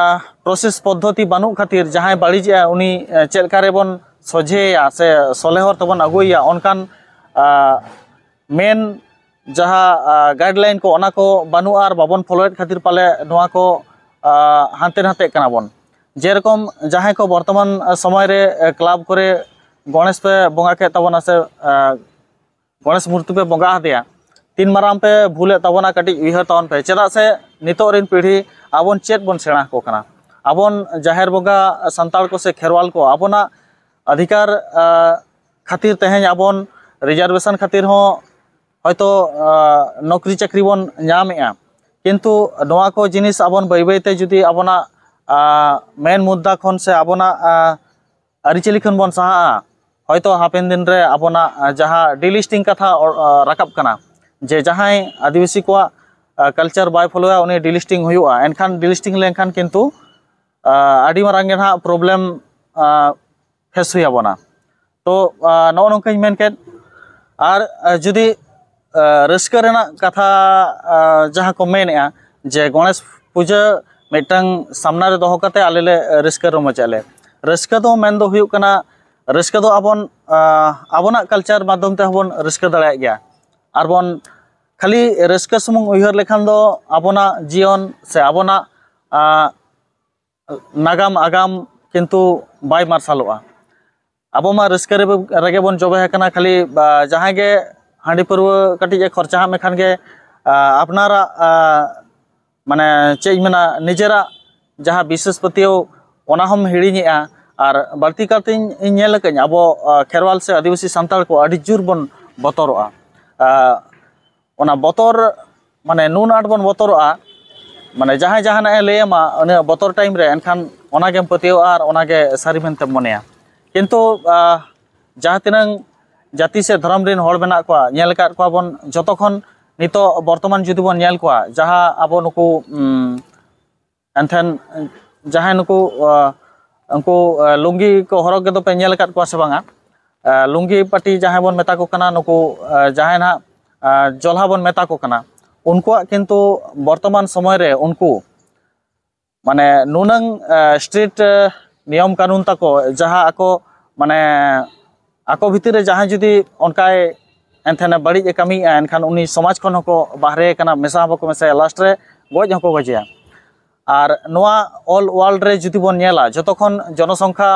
ᱯᱨᱚᱥᱮᱥ ᱯᱚᱫᱽᱫᱷᱚᱛᱤ ᱵᱟᱹᱱᱩᱜ ᱠᱷᱟᱹᱛᱤᱨ ᱡᱟᱦᱟᱸᱭ ᱵᱟᱹᱲᱤᱡᱮᱜᱼᱟ ᱩᱱᱤ ᱪᱮᱫ ᱞᱮᱠᱟ ᱨᱮᱵᱚᱱ ᱥᱚᱡᱷᱮᱭᱟ ᱥᱮ ᱥᱚᱞᱦᱮ ᱦᱚᱨ ᱛᱮᱵᱚᱱ ᱟᱹᱜᱩᱭᱮᱭᱟ, ᱚᱱᱠᱟᱱ ᱢᱮᱱ ᱡᱟᱦᱟᱸ ᱜᱟᱭᱤᱰᱞᱟᱭᱤᱱ ᱠᱚ, ᱚᱱᱟ ᱠᱚ ᱵᱟᱹᱱᱩᱜᱼᱟ ᱟᱨ ᱵᱟᱵᱚᱱ ᱯᱷᱚᱞᱳᱭᱮᱫ ᱠᱷᱟᱹᱛᱤᱨ ᱯᱟᱞᱮ ᱱᱚᱣᱟ ᱠᱚ ᱦᱟᱱᱛᱮ ᱱᱟᱛᱮᱜ ᱠᱟᱱᱟ ᱵᱚᱱ᱾ ᱡᱮᱨᱚᱠᱚᱢ ᱡᱟᱦᱟᱸᱭ ᱠᱚ ᱵᱚᱨᱛᱚᱢᱟᱱ ᱥᱚᱢᱚᱭ ᱨᱮ ᱠᱞᱟᱵᱽ ᱠᱚᱨᱮ ᱜᱚᱬᱮᱥ ᱯᱮ ᱵᱚᱸᱜᱟ ᱠᱮᱫ ᱛᱟᱵᱚᱱᱟ ᱥᱮ ᱜᱚᱬᱮᱥ ᱢᱩᱨᱛᱤ ᱯᱮ ᱵᱚᱸᱜᱟ ᱟᱫᱮᱭᱟ, ᱛᱤᱱ ᱢᱟᱨᱟᱝ ᱯᱮ ᱵᱷᱩᱞᱮᱫ ᱛᱟᱵᱚᱱᱟ, ᱠᱟᱹᱴᱤᱡ ᱩᱭᱦᱟᱹᱨ ᱛᱟᱵᱚᱱ ᱯᱮ᱾ ᱪᱮᱫᱟᱜ ᱥᱮ ᱱᱤᱛᱚᱜ ᱨᱮᱱ ᱯᱤᱲᱦᱤ ᱟᱵᱚᱱ ᱪᱮᱫ ᱵᱚᱱ ᱥᱮᱬᱟ ᱟᱠᱚ ᱠᱟᱱᱟ? ᱟᱵᱚᱱ ᱡᱟᱦᱮᱨ ᱵᱚᱸᱜᱟ ᱥᱟᱱᱛᱟᱲ ᱠᱚ ᱥᱮ ᱠᱷᱮᱨᱣᱟᱞ ᱠᱚ ᱟᱵᱚᱱᱟᱜ ᱚᱫᱷᱤᱠᱟᱨ ᱠᱷᱟᱹᱛᱤᱨ ᱛᱮᱦᱮᱧ ᱟᱵᱚᱱ ᱨᱤᱡᱟᱨᱵᱷᱮᱥᱚᱱ ᱠᱷᱟᱹᱛᱤᱨ ᱦᱚᱸ ᱦᱚᱭᱛᱳ ᱱᱚᱠᱨᱤ ᱪᱟᱹᱠᱨᱤ ᱵᱚᱱ ᱧᱟᱢᱮᱜᱼᱟ, ᱠᱤᱱᱛᱩ ᱱᱚᱣᱟ ᱠᱚ ᱡᱤᱱᱤᱥ ᱟᱵᱚᱱ ᱵᱟᱹᱭ ᱵᱟᱹᱭᱛᱮ ᱡᱩᱫᱤ ᱟᱵᱚᱱᱟᱜ ᱢᱮᱱ ᱢᱩᱫᱽᱫᱟ ᱠᱷᱚᱱ ᱥᱮ ᱟᱵᱚᱱᱟᱜ ᱟᱹᱨᱤᱪᱟᱹᱞᱤ ᱠᱷᱚᱱ ᱵᱚᱱ ᱥᱟᱦᱟᱜᱼᱟ, ᱦᱚᱭᱛᱳ ᱦᱟᱯᱮᱱ ᱫᱤᱱ ᱨᱮ ᱟᱵᱚᱱᱟᱜ ᱡᱟᱦᱟᱸ ᱰᱤᱞᱤᱥᱴᱤᱝ ᱠᱟᱛᱷᱟ ᱨᱟᱠᱟᱵ ᱠᱟᱱᱟ, ᱡᱮ ᱡᱟᱦᱟᱸᱭ ᱟᱹᱫᱤᱵᱟᱹᱥᱤ ᱠᱚᱣᱟᱜ ᱠᱟᱞᱪᱟᱨ ᱵᱟᱭ ᱯᱷᱚᱞᱳᱭᱟ ᱩᱱᱤ ᱰᱤᱞᱤᱥᱴᱤᱝ ᱦᱩᱭᱩᱜᱼᱟ, ᱮᱱᱠᱷᱟᱱ ᱰᱤᱞᱤᱥᱴᱤᱝ ᱞᱮᱱᱠᱷᱟᱱ ᱠᱤᱱᱛᱩ ᱟᱹᱰᱤ ᱢᱟᱨᱟᱝ ᱜᱮ ᱱᱟᱦᱟᱜ ᱯᱨᱚᱵᱞᱮᱢ ᱯᱷᱮᱥ ᱦᱩᱭ ᱟᱵᱚᱱᱟ᱾ ᱛᱚ ᱱᱚᱜᱼᱚ ᱱᱚᱝᱠᱟᱧ ᱢᱮᱱ ᱠᱮᱫ᱾ ᱟᱨ ᱡᱩᱫᱤ ᱨᱟᱹᱥᱠᱟᱹ ᱨᱮᱱᱟᱜ ᱠᱟᱛᱷᱟ ᱡᱟᱦᱟᱸ ᱠᱚ ᱢᱮᱱᱮᱜᱼᱟ ᱡᱮ ᱜᱚᱬᱮᱥ ᱯᱩᱡᱟᱹ ᱢᱤᱫᱴᱟᱝ ᱥᱟᱢᱱᱟ ᱨᱮ ᱫᱚᱦᱚ ᱠᱟᱛᱮ ᱟᱞᱮ ᱞᱮ ᱨᱟᱹᱥᱠᱟᱹ ᱨᱚᱢᱚᱡᱟ ᱞᱮ᱾ ᱨᱟᱹᱥᱠᱟᱹ ᱫᱚ ᱢᱮᱱ ᱫᱚ ᱦᱩᱭᱩᱜ ᱠᱟᱱᱟ, ᱨᱟᱹᱥᱠᱟᱹ ᱫᱚ ᱟᱵᱚᱱ ᱟᱵᱚᱱᱟᱜ ᱠᱟᱞᱪᱟᱨ ᱢᱟᱫᱽᱫᱷᱚᱢ ᱛᱮᱦᱚᱸ ᱵᱚᱱ ᱨᱟᱹᱥᱠᱟᱹ ᱫᱟᱲᱮᱭᱟᱜ ᱜᱮᱭᱟ᱾ ᱟᱨ ᱵᱚᱱ ᱠᱷᱟᱹᱞᱤ ᱨᱟᱹᱥᱠᱟᱹ ᱥᱩᱢᱩᱝ ᱩᱭᱦᱟᱹᱨ ᱞᱮᱠᱷᱟᱱ ᱫᱚ ᱟᱵᱚᱱᱟᱜ ᱡᱤᱭᱚᱱ ᱥᱮ ᱟᱵᱚᱱᱟᱜ ᱱᱟᱜᱟᱢ ᱟᱜᱟᱢ ᱠᱤᱱᱛᱩ ᱵᱟᱭ ᱢᱟᱨᱥᱟᱞᱚᱜᱼᱟ᱾ ᱟᱵᱚ ᱢᱟ ᱨᱟᱹᱥᱠᱟᱹ ᱨᱮᱜᱮ ᱵᱚᱱ ᱡᱚᱵᱮ ᱟᱠᱟᱱᱟ, ᱠᱷᱟᱹᱞᱤ ᱡᱟᱦᱟᱸᱭ ᱜᱮ ᱦᱟᱺᱰᱤ ᱯᱟᱹᱨᱣᱟᱹ ᱠᱟᱹᱴᱤᱡ ᱮ ᱠᱷᱚᱨᱪᱟ ᱟᱜ ᱢᱮᱠᱷᱟᱱ ᱜᱮ ᱟᱯᱱᱟᱨᱟᱜ ᱢᱟᱱᱮ ᱪᱮᱫ ᱤᱧ ᱢᱮᱱᱟ, ᱱᱤᱡᱮᱨᱟᱜ ᱡᱟᱦᱟᱸ ᱵᱤᱥᱮᱥ ᱯᱟᱹᱛᱭᱟᱹᱣ, ᱚᱱᱟ ᱦᱚᱸᱢ ᱦᱤᱲᱤᱧᱮᱜᱼᱟ᱾ ᱟᱨ ᱵᱟᱹᱲᱛᱤ ᱠᱟᱨᱛᱮᱧ ᱤᱧ ᱧᱮᱞ ᱟᱠᱟᱫᱟᱹᱧ, ᱟᱵᱚ ᱠᱷᱮᱨᱣᱟᱞ ᱥᱮ ᱟᱹᱫᱤᱵᱟᱹᱥᱤ ᱥᱟᱱᱛᱟᱲ ᱠᱚ ᱟᱹᱰᱤ ᱡᱳᱨ ᱵᱚᱱ ᱵᱚᱛᱚᱨᱚᱜᱼᱟ᱾ ᱚᱱᱟ ᱵᱚᱛᱚᱨ, ᱢᱟᱱᱮ ᱱᱩᱱ ᱟᱸᱴ ᱵᱚᱱ ᱵᱚᱛᱚᱨᱚᱜᱼᱟ, ᱢᱟᱱᱮ ᱡᱟᱦᱟᱸᱭ ᱡᱟᱦᱟᱱᱟᱜ ᱮ ᱞᱟᱹᱭ ᱟᱢᱟ ᱩᱱᱤᱭᱟᱜ ᱵᱚᱛᱚᱨ ᱴᱟᱭᱤᱢ ᱨᱮ, ᱮᱱᱠᱷᱟᱱ ᱚᱱᱟᱜᱮᱢ ᱯᱟᱹᱛᱭᱟᱹᱣᱟ ᱟᱨ ᱚᱱᱟᱜᱮ ᱥᱟᱹᱨᱤ ᱢᱮᱱᱛᱮᱢ ᱢᱚᱱᱮᱭᱟ᱾ ᱠᱤᱱᱛᱩ ᱡᱟᱦᱟᱸ ᱛᱤᱱᱟᱹᱝ ᱡᱟᱹᱛᱤ ᱥᱮ ᱫᱷᱚᱨᱚᱢ ᱨᱮᱱ ᱦᱚᱲ ᱢᱮᱱᱟᱜ ᱠᱚᱣᱟ, ᱧᱮᱞ ᱟᱠᱟᱫ ᱠᱚᱣᱟ ᱵᱚᱱ ᱡᱚᱛᱚ ᱠᱷᱚᱱ, ᱱᱤᱛᱚᱜ ᱵᱚᱨᱛᱚᱢᱟᱱ ᱡᱩᱫᱤ ᱵᱚᱱ ᱧᱮᱞ ᱠᱚᱣᱟ, ᱡᱟᱦᱟᱸ ᱟᱵᱚ ᱱᱩᱠᱩ ᱮᱱᱛᱷᱮᱱ ᱡᱟᱦᱟᱸᱭ ᱱᱩᱠᱩ ᱩᱱᱠᱩ ᱞᱩᱝᱜᱤ ᱠᱚ ᱦᱚᱨᱚᱜ ᱜᱮᱫᱚ ᱯᱮ ᱧᱮᱞ ᱟᱠᱟᱫ ᱠᱚᱣᱟ ᱥᱮ ᱵᱟᱝᱟ? ᱞᱩᱝᱜᱤ ᱯᱟᱹᱴᱤ ᱡᱟᱦᱟᱸᱭ ᱵᱚᱱ ᱢᱮᱛᱟ ᱠᱚ ᱠᱟᱱᱟ, ᱱᱩᱠᱩ ᱡᱟᱦᱟᱸᱭ ᱱᱟᱦᱟᱜ ᱡᱚᱞᱦᱟ ᱵᱚᱱ ᱢᱮᱛᱟ ᱠᱚ ᱠᱟᱱᱟ, ᱩᱱᱠᱩᱣᱟᱜ ᱠᱤᱱᱛᱩ ᱵᱚᱨᱛᱚᱢᱟᱱ ᱥᱚᱢᱚᱭ ᱨᱮ ᱩᱱᱠᱩ ᱢᱟᱱᱮ ᱱᱩᱱᱟᱹᱝ ᱥᱴᱨᱤᱠᱴ ᱱᱤᱭᱚᱢ ᱠᱟᱹᱱᱩᱱ ᱛᱟᱠᱚ, ᱡᱟᱦᱟᱸ ᱟᱠᱚ ᱢᱟᱱᱮ ᱟᱠᱚ ᱵᱷᱤᱛᱤᱨ ᱨᱮ ᱡᱟᱦᱟᱸᱭ ᱡᱩᱫᱤ ᱚᱱᱠᱟᱭ ᱮᱱᱛᱷᱮᱱ ᱵᱟᱹᱲᱤᱡ ᱮ ᱠᱟᱹᱢᱤᱭᱮᱫᱼᱟ, ᱮᱱᱠᱷᱟᱱ ᱩᱱᱤ ᱥᱚᱢᱟᱡᱽ ᱠᱷᱚᱱ ᱦᱚᱸᱠᱚ ᱵᱟᱦᱨᱮ ᱠᱟᱱᱟ, ᱢᱮᱥᱟ ᱦᱚᱸ ᱵᱟᱠᱚ ᱢᱮᱥᱟᱭᱟ, ᱞᱟᱥᱴ ᱨᱮ ᱜᱚᱡ ᱦᱚᱸᱠᱚ ᱜᱚᱡᱮᱭᱟ᱾ ᱟᱨ ᱱᱚᱣᱟ ᱚᱞ ᱣᱟᱨᱞᱰ ᱨᱮ ᱡᱩᱫᱤ ᱵᱚᱱ ᱧᱮᱞᱟ, ᱡᱚᱛᱚ ᱠᱷᱚᱱ ᱡᱚᱱᱚᱥᱚᱝᱠᱷᱟ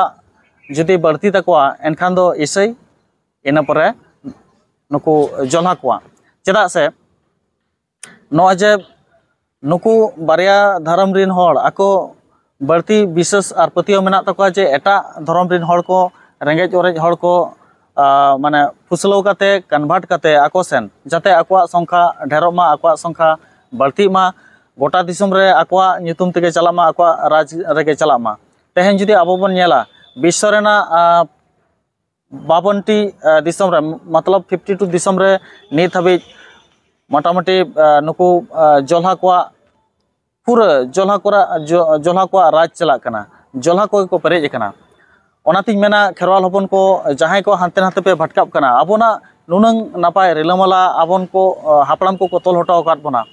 ᱡᱩᱫᱤ ᱵᱟᱹᱲᱛᱤ ᱛᱟᱠᱚᱣᱟ, ᱮᱱᱠᱷᱟᱱ ᱫᱚ ᱤᱥᱟᱹᱭ, ᱤᱱᱟᱹ ᱯᱚᱨᱮ ᱱᱩᱠᱩ ᱡᱚᱞᱦᱟ ᱠᱚᱣᱟᱜ᱾ ᱪᱮᱫᱟᱜ ᱥᱮ ᱱᱚᱜᱼᱚᱭ ᱡᱮ ᱱᱩᱠᱩ ᱵᱟᱨᱭᱟ ᱫᱷᱚᱨᱚᱢ ᱨᱮᱱ ᱦᱚᱲ ᱟᱠᱚ ᱵᱟᱹᱲᱛᱤ ᱵᱤᱥᱟᱹᱥ ᱟᱨ ᱯᱟᱹᱛᱭᱟᱹᱣ ᱢᱮᱱᱟᱜ ᱛᱟᱠᱚᱣᱟ ᱡᱮ ᱮᱴᱟᱜ ᱫᱷᱚᱨᱚᱢ ᱨᱮᱱ ᱦᱚᱲ ᱠᱚ, ᱨᱮᱸᱜᱮᱡ ᱚᱨᱮᱡ ᱦᱚᱲ ᱠᱚ, ᱟᱸ, ᱢᱟᱱᱮ ᱯᱷᱩᱥᱞᱟᱹᱣ ᱠᱟᱛᱮ, ᱠᱚᱱᱵᱷᱟᱨᱴ ᱠᱟᱛᱮ ᱟᱠᱚ ᱥᱮᱱ, ᱡᱟᱛᱮ ᱟᱠᱚᱣᱟᱜ ᱥᱚᱝᱠᱷᱟ ᱰᱷᱮᱨᱚᱜ ᱢᱟ, ᱟᱠᱚᱣᱟᱜ ᱥᱚᱝᱠᱷᱟ ᱵᱟᱹᱲᱛᱤᱜ ᱢᱟ, ᱜᱚᱴᱟ ᱫᱤᱥᱚᱢ ᱨᱮ ᱟᱠᱚᱣᱟᱜ ᱧᱩᱛᱩᱢ ᱛᱮᱜᱮ ᱪᱟᱞᱟᱜ ᱢᱟ, ᱟᱠᱚᱣᱟᱜ ᱨᱟᱡᱽ ᱨᱮᱜᱮ ᱪᱟᱞᱟᱜ ᱢᱟ᱾ ᱛᱮᱦᱮᱧ ᱡᱩᱫᱤ ᱟᱵᱚ ᱵᱚᱱ ᱧᱮᱞᱟ, ᱵᱤᱥᱥᱚ ᱨᱮᱱᱟᱜ, ᱟᱸ, ᱵᱟᱵᱚᱱᱴᱤ, ᱟᱸ, ᱫᱤᱥᱚᱢ ᱨᱮ, ᱢᱚᱛᱞᱚᱵ ᱯᱷᱤᱯᱴᱤ ᱴᱩ ᱫᱤᱥᱚᱢ ᱨᱮ ᱱᱤᱛ ᱦᱟᱹᱵᱤᱡ ᱢᱚᱴᱟᱢᱩᱴᱤ, ᱟᱸ, ᱱᱩᱠᱩ, ᱟᱸ, ᱡᱚᱞᱦᱟ ᱠᱚᱣᱟᱜ, ᱯᱩᱨᱟᱹ ᱡᱚᱞᱦᱟ ᱠᱚᱣᱟᱜ, ᱡᱚ-, ᱡᱚᱞᱦᱟ ᱠᱚᱣᱟᱜ ᱨᱟᱡᱽ ᱪᱟᱞᱟᱜ ᱠᱟᱱᱟ, ᱡᱚᱞᱦᱟ ᱠᱚᱜᱮ ᱠᱚ ᱯᱮᱨᱮᱡ ᱟᱠᱟᱱᱟ᱾ ᱚᱱᱟᱛᱤᱧ ᱢᱮᱱᱟ, ᱠᱷᱮᱨᱣᱟᱞ ᱦᱚᱯᱚᱱ ᱠᱚ ᱡᱟᱦᱟᱸᱭ ᱠᱚ ᱦᱟᱱᱛᱮ ᱱᱟᱛᱮ ᱯᱮ ᱵᱷᱟᱴᱠᱟᱜ ᱠᱟᱱᱟ, ᱟᱵᱚᱱᱟᱜ ᱱᱩᱱᱟᱹᱝ ᱱᱟᱯᱟᱭ ᱨᱤᱞᱟᱹᱢᱟᱞᱟ ᱟᱵᱚᱱ ᱠᱚ, ᱟᱸ, ᱦᱟᱯᱲᱟᱢ ᱠᱚᱠᱚ ᱛᱚᱞ ᱦᱚᱴᱚ ᱟᱠᱟᱫ ᱵᱚᱱᱟ,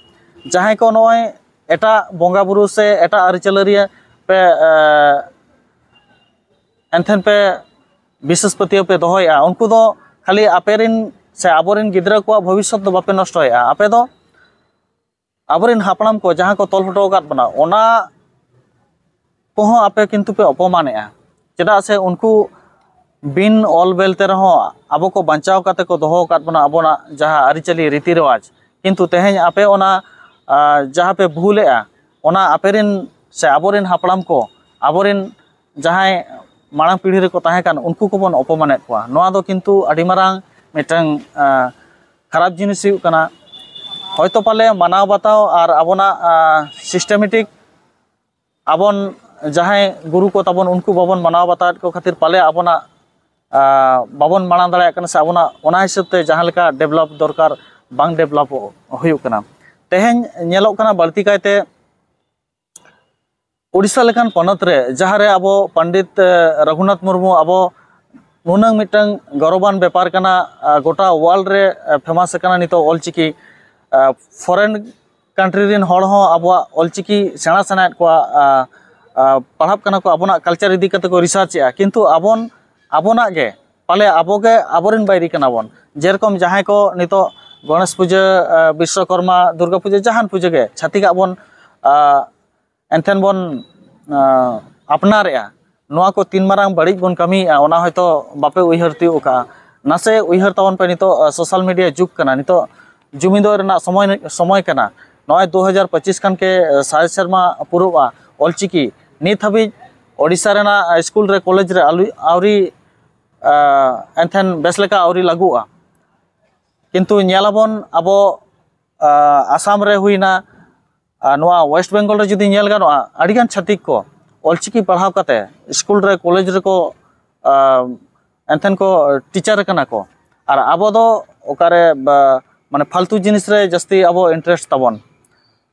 ᱡᱟᱦᱟᱸᱭ ᱠᱚ ᱱᱚᱜᱼᱚᱭ ᱮᱴᱟᱜ ᱵᱚᱸᱜᱟ ᱵᱩᱨᱩ ᱥᱮ ᱮᱴᱟᱜ ᱟᱹᱨᱤᱪᱟᱹᱞᱤ ᱨᱮ ᱯᱮ, ᱟᱸ, ᱮᱱᱛᱷᱮᱱ ᱯᱮ ᱵᱤᱥᱮᱥ ᱯᱟᱹᱛᱭᱟᱹᱣ ᱯᱮ ᱫᱚᱦᱚᱭᱮᱫᱼᱟ, ᱩᱱᱠᱩ ᱫᱚ ᱠᱷᱟᱹᱞᱤ ᱟᱯᱮ ᱨᱮᱱ ᱥᱮ ᱟᱵᱚᱨᱮᱱ ᱜᱤᱫᱽᱨᱟᱹ ᱠᱚᱣᱟᱜ ᱵᱷᱚᱵᱤᱥᱥᱚᱛ ᱫᱚ ᱵᱟᱯᱮ ᱱᱚᱥᱴᱚᱭᱮᱫᱼᱟ, ᱟᱯᱮ ᱫᱚ ᱟᱵᱚᱨᱮᱱ ᱦᱟᱯᱲᱟᱢ ᱠᱚ ᱡᱟᱦᱟᱸ ᱠᱚ ᱛᱚᱞ ᱦᱚᱴᱚ ᱟᱠᱟᱫ ᱵᱚᱱᱟ, ᱚᱱᱟ ᱠᱚᱦᱚᱸ ᱟᱯᱮ ᱠᱤᱱᱛᱩ ᱯᱮ ᱚᱯᱚᱢᱟᱱᱮᱫᱼᱟ᱾ ᱪᱮᱫᱟᱜ ᱥᱮ ᱩᱱᱠᱩ ᱵᱤᱱ ᱚᱞ ᱵᱮᱞ ᱛᱮ ᱨᱮᱦᱚᱸ ᱟᱵᱚ ᱠᱚ ᱵᱟᱧᱪᱟᱣ ᱠᱟᱛᱮ ᱠᱚ ᱫᱚᱦᱚ ᱟᱠᱟᱫ ᱵᱚᱱᱟ, ᱟᱵᱚᱱᱟᱜ ᱡᱟᱦᱟᱸ ᱟᱹᱨᱤᱪᱟᱹᱞᱤ ᱨᱤᱛᱤ ᱨᱮᱣᱟᱡᱽ, ᱠᱤᱱᱛᱩ ᱛᱮᱦᱮᱧ ᱟᱯᱮ ᱚᱱᱟ, ᱟᱸ, ᱡᱟᱦᱟᱸ ᱯᱮ ᱵᱷᱩᱞᱮᱜᱼᱟ, ᱚᱱᱟ ᱟᱯᱮ ᱨᱮᱱ ᱥᱮ ᱟᱵᱚᱨᱮᱱ ᱦᱟᱯᱲᱟᱢ ᱠᱚ, ᱟᱵᱚᱨᱮᱱ ᱡᱟᱦᱟᱸᱭ ᱢᱟᱲᱟᱝ ᱯᱤᱲᱦᱤ ᱨᱮᱠᱚ ᱛᱟᱦᱮᱸ ᱠᱟᱱ, ᱩᱱᱠᱩ ᱠᱚᱵᱚᱱ ᱚᱯᱚᱢᱟᱱᱮᱫ ᱠᱚᱣᱟ᱾ ᱱᱚᱣᱟ ᱫᱚ ᱠᱤᱱᱛᱩ ᱟᱹᱰᱤ ᱢᱟᱨᱟᱝ ᱢᱤᱫᱴᱟᱝ, ᱟᱸ, ᱠᱷᱟᱨᱟᱯ ᱡᱤᱱᱤᱥ ᱦᱩᱭᱩᱜ ᱠᱟᱱᱟ᱾ ᱦᱚᱭᱛᱳ ᱯᱟᱞᱮ ᱢᱟᱱᱟᱣ ᱵᱟᱛᱟᱣ ᱟᱨ ᱟᱵᱚᱱᱟᱜ, ᱟᱸ, systematic, ᱟᱵᱚᱱ ᱡᱟᱦᱟᱸᱭ ᱜᱩᱨᱩ ᱠᱚ ᱛᱟᱵᱚᱱ, ᱩᱱᱠᱩ ᱵᱟᱵᱚᱱ ᱢᱟᱱᱟᱣ ᱵᱟᱛᱟᱣᱮᱫ ᱠᱚ ᱠᱷᱟᱹᱛᱤᱨ ᱯᱟᱞᱮ ᱟᱵᱚᱱᱟᱜ, ᱟᱸ, ᱵᱟᱵᱚᱱ ᱢᱟᱲᱟᱝ ᱫᱟᱲᱮᱭᱟᱜ ᱠᱟᱱᱟ, ᱥᱮ ᱟᱵᱚᱱᱟᱜ ᱚᱱᱟ ᱦᱤᱥᱟᱹᱵ ᱛᱮ ᱡᱟᱦᱟᱸ ᱞᱮᱠᱟ develop ᱫᱚᱨᱠᱟᱨ, ᱵᱟᱝ develop ᱦᱩᱭᱩᱜ ᱠᱟᱱᱟ᱾ ᱛᱮᱦᱮᱧ ᱧᱮᱞᱚᱜ ᱠᱟᱱᱟ ᱵᱟᱹᱲᱛᱤ ᱠᱟᱭᱛᱮ ᱳᱰᱤᱥᱟ ᱞᱮᱠᱟᱱ ᱯᱚᱱᱚᱛ ᱨᱮ, ᱡᱟᱦᱟᱸ ᱨᱮ ᱟᱵᱚ ᱯᱚᱱᱰᱤᱛ, ᱮ, ᱨᱟᱹᱜᱷᱩᱱᱟᱛᱷ ᱢᱩᱨᱢᱩ ᱟᱵᱚ ᱱᱩᱱᱟᱹᱝ ᱢᱤᱫᱴᱟᱝ ᱜᱚᱨᱚᱵᱟᱱ ᱵᱮᱯᱟᱨ ᱠᱟᱱᱟ, ᱟ, ᱜᱚᱴᱟ world ᱨᱮ, ᱮ, famous ᱟᱠᱟᱱᱟ ᱱᱤᱛᱚᱜ ᱚᱞᱪᱤᱠᱤ᱾ ᱟ, foreign country ᱨᱮᱱ ᱦᱚᱲ ᱦᱚᱸ ᱟᱵᱚᱣᱟᱜ ᱚᱞᱪᱤᱠᱤ ᱥᱮᱬᱟ ᱥᱟᱱᱟᱭᱮᱫ ᱠᱚᱣᱟ, ᱟ, ᱟ, ᱯᱟᱲᱦᱟᱜ ᱠᱟᱱᱟ ᱠᱚ, ᱟᱵᱚᱱᱟᱜ culture ᱤᱫᱤ ᱠᱟᱛᱮ ᱠᱚ research ᱮᱫᱼᱟ, ᱠᱤᱱᱛᱩ ᱟᱵᱚᱱ, ᱟᱵᱚᱱᱟᱜ ᱜᱮ, ᱯᱟᱞᱮ ᱟᱵᱚ ᱜᱮ ᱟᱵᱚᱨᱮᱱ ᱵᱟᱹᱭᱨᱤ ᱠᱟᱱᱟ ᱵᱚᱱ᱾ ᱡᱮᱨᱚᱠᱚᱢ ᱡᱟᱦᱟᱸᱭ ᱠᱚ ᱱᱤᱛᱚᱜ ᱜᱚᱬᱮᱥ ᱯᱩᱡᱟᱹ, ᱟ, ᱵᱤᱥᱥᱚᱠᱚᱨᱢᱟ, ᱫᱩᱨᱜᱟ ᱯᱩᱡᱟᱹ, ᱡᱟᱦᱟᱱ ᱯᱩᱡᱟᱹ ᱜᱮ ᱪᱷᱟᱹᱛᱤᱠᱟᱜ ᱵᱚᱱ, ᱟ, ᱮᱱᱛᱷᱮᱱ ᱵᱚᱱ, ᱟᱸ, ᱟᱯᱱᱟᱨᱮᱜᱼᱟ, ᱱᱚᱣᱟ ᱠᱚ ᱛᱤᱱ ᱢᱟᱨᱟᱝ ᱵᱟᱹᱲᱤᱡ ᱵᱚᱱ ᱠᱟᱹᱢᱤᱭᱮᱜᱼᱟ, ᱚᱱᱟ ᱦᱚᱭᱛᱳ ᱵᱟᱯᱮ ᱩᱭᱦᱟᱹᱨ ᱛᱤᱭᱳᱜ ᱠᱟᱜᱼᱟ᱾ ᱱᱟᱥᱮ ᱩᱭᱦᱟᱹᱨ ᱛᱟᱵᱚᱱ ᱯᱮ, ᱱᱤᱛᱚᱜ, ᱟᱸ, social media ᱡᱩᱜᱽ ᱠᱟᱱᱟ, ᱱᱤᱛᱚᱜ ᱡᱩᱢᱤᱫᱚᱜ ᱨᱮᱱᱟᱜ ᱥᱚᱢᱚᱭ, ᱥᱚᱢᱚᱭ ᱠᱟᱱᱟ᱾ ᱱᱚᱜᱼᱚᱭ ᱫᱩ ᱦᱟᱡᱟᱨ ᱯᱚᱸᱪᱤᱥ ᱠᱷᱟᱱ ᱜᱮ, ᱟᱸ, ᱥᱟᱭ ᱥᱮᱨᱢᱟ ᱯᱩᱨᱟᱹᱜᱼᱟ᱾ ᱚᱞᱪᱤᱠᱤ ᱱᱤᱛ ᱦᱟᱹᱵᱤᱡ ᱳᱰᱤᱥᱟ ᱨᱮᱱᱟᱜ, ᱟᱸ, ᱥᱠᱩᱞ ᱨᱮ, ᱠᱚᱞᱮᱡᱽ ᱨᱮ ᱟᱞᱩ-, ᱟᱹᱣᱨᱤ, ᱟᱸ, ᱮᱱᱛᱷᱮᱱ ᱵᱮᱥ ᱞᱮᱠᱟ ᱟᱹᱣᱨᱤ ᱞᱟᱹᱜᱩᱜᱼᱟ᱾ ᱠᱤᱱᱛᱩ ᱧᱮᱞᱟᱵᱚᱱ ᱟᱵᱚ, ᱟᱸ, ᱟᱥᱟᱢ ᱨᱮ ᱦᱩᱭᱱᱟ, ᱟᱨ ᱱᱚᱣᱟ West Bengal ᱨᱮ ᱡᱩᱫᱤ ᱧᱮᱞ ᱜᱟᱱᱚᱜᱼᱟ, ᱟᱹᱰᱤᱜᱟᱱ ᱪᱷᱟᱹᱛᱤᱠ ᱠᱚ ᱚᱞᱪᱤᱠᱤ ᱯᱟᱲᱦᱟᱣ ᱠᱟᱛᱮ ᱥᱠᱩᱞ ᱨᱮ, ᱠᱚᱞᱮᱡᱽ ᱨᱮᱠᱚ, ᱟᱸ, ᱮᱱᱛᱷᱮᱱ ᱠᱚ ᱴᱤᱪᱟᱨ ᱠᱟᱱᱟ ᱠᱚ᱾ ᱟᱨ ᱟᱵᱚ ᱫᱚ ᱚᱠᱟᱨᱮ, ᱵᱟ, ᱢᱟᱱᱮ ᱯᱷᱟᱞᱛᱩ ᱡᱤᱱᱤᱥ ᱨᱮ ᱡᱟᱹᱥᱛᱤ ᱟᱵᱚ interest ᱛᱟᱵᱚᱱ᱾